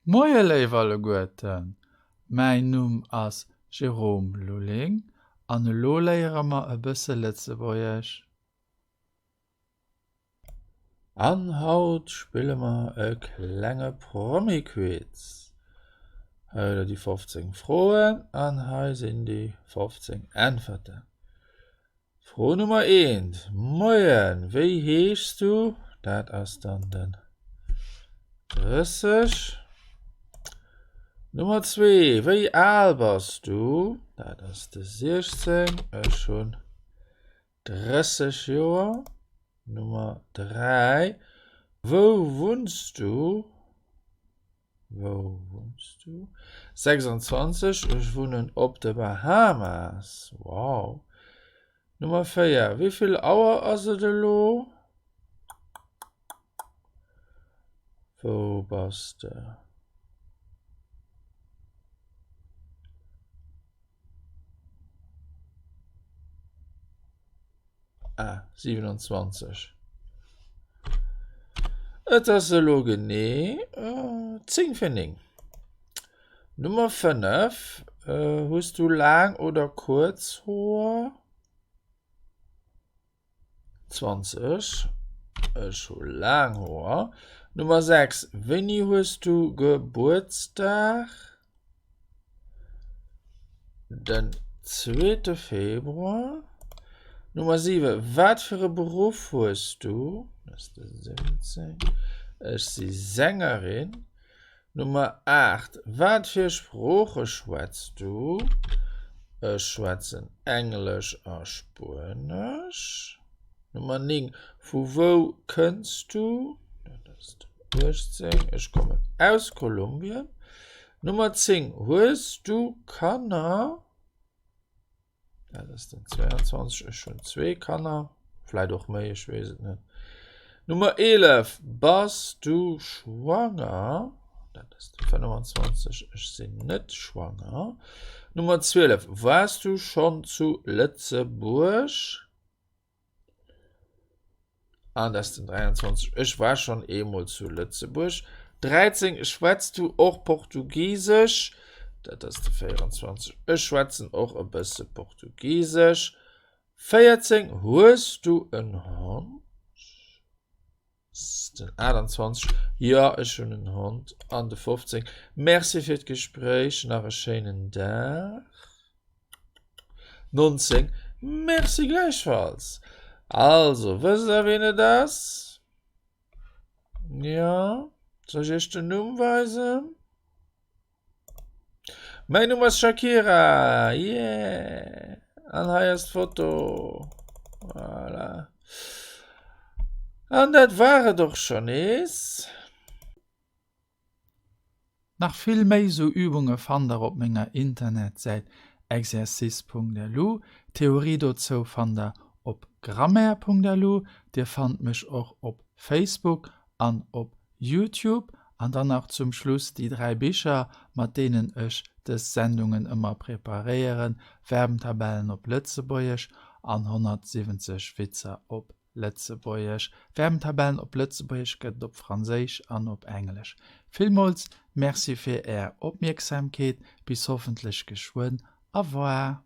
Moie léif alleguerten, mäin Numm ass Jérôme Lulling an elo léiere mer e bësse Lëtzebuergesch. An haut spille mer e klenge Promi-Quiz. Hei hutt der déi 15 Froen an hei sinn déi 15 Äntwerten. Fro Nummer eent, Moien, wéi heeschs du? Dat ass dann den 30. Nummer zwee, Wéi al bass du? Dat ass de 16. Ech hunn 30 Joer. Nummer dräi, Wou wunns du? Wou wunns du? 26, Ech wunnen op de Bahamas. Wow! Nummer 4, Wéi vill Auer ass et elo? Wou bass de? Ah, 27. Et ass elo genee 10 fir 9. Nummer 5, Hues du laang oder kuerz Hoer? 20, Ech hu laang Hoer. Nummer 6, Wéini hues du Gebuertsdag? Den zweete Februar. Nummer 7, Wat fir e Beruff hues du? Dat ass de 17. Ech si Sängerin. Nummer 8, Wat fir Sprooche schwätz du? Ech schwätzen Englesch a Spuenesch. Nummer 9, Vu wou kënns du? Dat ass den 18. Ech kommen aus Kolumbien. Nummer 10, Hues du Kanner? Dat ass den 22. Ech hunn zwee Kanner, vläit och méi, ech weess et net. Nummer 11, Bass du schwanger? Dat ass de 25. Ech sinn net schwanger. Nummer 12, Waars du schonn zu Lëtzebuerg? An dat ass den 23. Ech war schonn eemol zu Lëtzebuerg. 13. Schwätz du och Portugisesch? Dat ass de 24. Ech schwätzen och e bësse Portugisesch. 14. Hues du en Hond? Den 28. Jo, ech hunn en Hond. An de 15. Merci fir d'Gespréich. Nach e schéinen Dag. 19, Merci gläichfalls. Also, wësst der ween et ass? Jo, soll ech iech den Numm weisen? Mäin Numm ass Shakira, yeah! An hei ass d'Foto. Voilà. An dat war et och scho nees. Nach vill méi sou Übunge fannt der op menger Internetsäit exercice.lu. D'Theorie dozou fannt der op grammaire.lu. Dir fannt mech och op Facebook an op Youtube. An dann nach zum Schluss déi 3 Bicher, mat deenen ech dës Sendungen ëmmer preparéieren, Verbentabellen op Lëtzebuergesch an 170 Witzer op Lëtzebuergesch. Verbentabellen op Lëtzebuergesch gëtt et op Franséisch an op Englesch. Villmools Merci fir Är Opmierksamkeet. Bis hoffentlech geschwënn. Au revoir.